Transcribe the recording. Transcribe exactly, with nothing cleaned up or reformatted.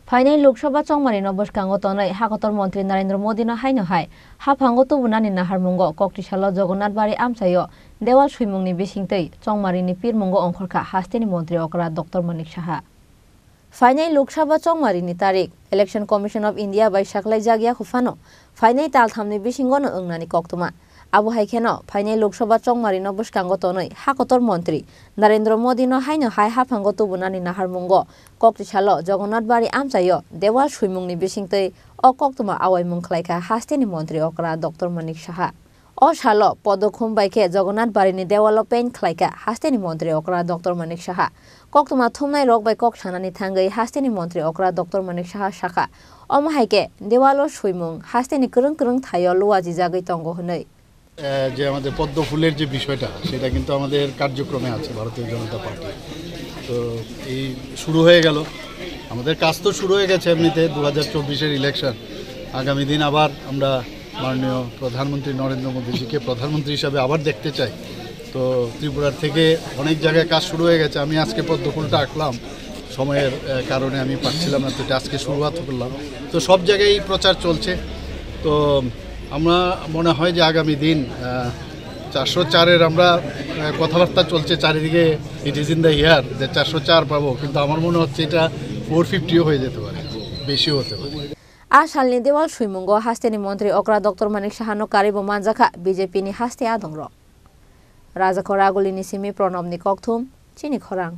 Phainai Lok Sabha chongmarino bwskango tonwi hakotor montri Narendra Modino haino hai haphango tubunani naharmungo koktisalo Jagannath Bari amchaio dewal swimungni bisingtwi chongmarini pirmungo ongkhorkha hasteni montri okra Doctor Manik Saha. Phainai Lok Sabha chongmarini tarik Election Commission of India bai saklaijak yaku phano phainai talthamni bisingono wngnani koktwma. Abo hai kheno phainai Lok Sabha chongmarino bwskango tonwi hakotor montri Narendra Modino haino hai haphango tubunani naharmungo koktisalo Jagannath Bari amchaio dewal swimungni bisingtwi o koktwma awaimung khlaikha hasteni montri okra Doctor Manik Saha. O salo podokhum bai khe Jagannath Barini dewalo paint khlaikha hasteni montri okra Doctor Manik Saha. Koktwma thumnai rok bai kok sanani thangwi hasteni montri okra Doctor Manik Saha sakha, omo hai khe dewalo swimung hasteni kwrwng kwrwng thaio luajijagwi tongo hwnwi. আহ, যে আমাদের পদ্ম ফুলের যে বিষয়টা, সেটা কিন্তু আমাদের কার্যক্রমে আছে ভারতীয় জনতা পার্টি। তো এই শুরু হয়ে গেল, আমাদের কাজ তো শুরু হয়ে গেছে এমনিতে, দু হাজার চব্বিশের ইলেকশন। আগামী দিন আবার আমরা মাননীয় প্রধানমন্ত্রী নরেন্দ্র মোদীজিকে প্রধানমন্ত্রী হিসাবে আবার দেখতে চাই। তো ত্রিপুরার থেকে অনেক জায়গায় কাজ শুরু হয়ে গেছে। আমি আজকে পদ্ম ফুলটা আঁকলাম, সময়ের আহ, কারণে আমি পারছিলাম না, তো এটা আজকে শুরুয়াত করলাম। তো সব জায়গায় প্রচার চলছে। তো আমরা মনে হয় যে আগামী দিন আহ, চারশো চারের আমরা আহ, কথাবার্তা চলছে চারিদিকে, it is in the air যে চারশো চার পাবো, কিন্তু আমার মনে হচ্ছে এটা ফোর ফিফটিও হয়ে যেতে পারে, বেশিও হতে পারে। A salni dewal swimungo hasteni montri okra Doctor Manik Sahano karwibo manjakha B J P ni haste adongrok. Rajakhor Agulini simi Pranobni kokthum, chini khorang.